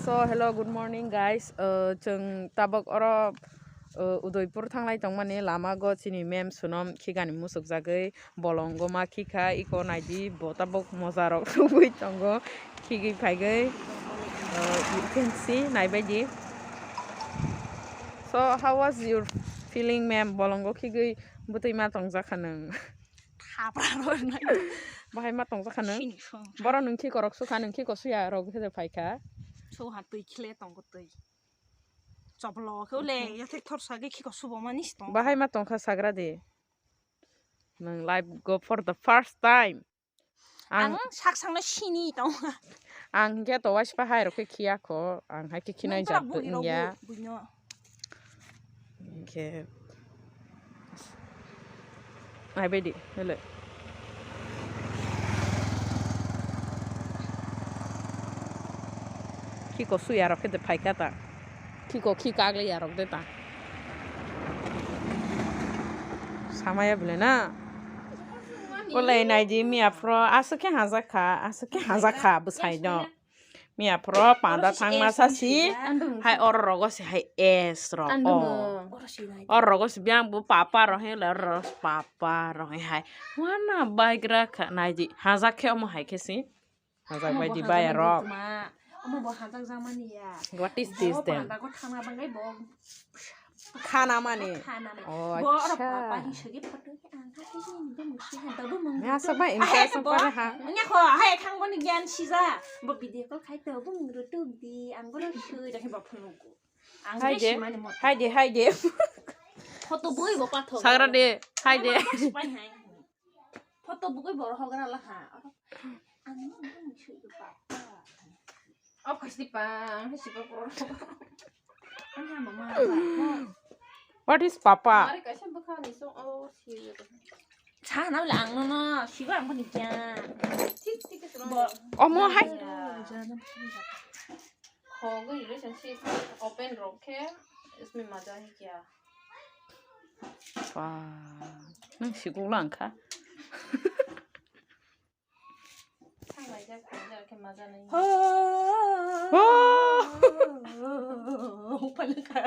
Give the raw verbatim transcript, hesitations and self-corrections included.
So, hello, good morning, guys. Uh, chwng tabok oro, uh, Udaipur thanglai tongmani lama go chini mem Sunom khikani musuk jagwi bolongo ma khikha, iko naidi bo tabok moja rok tubui tongo, khigwi phaigwi. Uh, you can see, naibaidi. So, how was your feeling, ma'am? Bolongo khigwi bwtwi ma tongjakha nwng? Thapra rw nai. Bahai ma tongjakha nwng? Sini song. Boro nwng khiko rok sukha, nwng khiko suya rok khe phaikha. So ha twi khle tongo twi. Choblo khe le yathek thor sagwi khiko subo mani si tong. Bahai ma tongkha sagra de. Nwng live go for the first time. Ang Ang sak sangno sini tong. Ang hinkhe to waispa hai rok khe khiya kho, ang hai khe khinai jat wngya. Buino. Hinkhe ai baidi hele. Khiko suya rok khe de phaikha ta. Khiko khi kagli ya rok de ta. Samaya bole na. Bolai nai di miya phro aswk khe hajak kha, aswk khe hajak kha bwsai no. Miya phro panda thangma sasi hai oro rogo se hai es ro. Oro rogo se biang bo papa ro he le oro papa ro he hai. Wana bike ra kha nai di hajak khe omo hai khe si. Hajak bai di bai rok. Omo bo hajak jamani ya. What is this then? Panda ko thangma bangai bo. Khana mani. Khana mani. Oh, bo oro acha. Papa hi sagi photo ke ang ha ke ni bo musi ha da bo mung. Ya sa bai impress pare ha. Nya kho hai khang bo ni gyan sija. Bo video call khai to bo mung ro tuk di ang bo ro sui da ba phone ko. Ang hai de. Hai de, hai de. Photo boi bo patho. Sagra de. Hai de. Photo bugui borok hogra laha. Ang no ang sui do papa. Of course di pa, ang si pa pro. Ang ha mama. What is papa? Mari kaisa bwkha ni song o si. Sa na le ang no no si ba ang ni kya. Thik thik se. Omo hai. Khogwi relationship open rok khe ismi maja hi kya. Ba, nang sikuk lang kha. Thanglaijak, thanglaijak khe maja nai. Oh. Upale kha.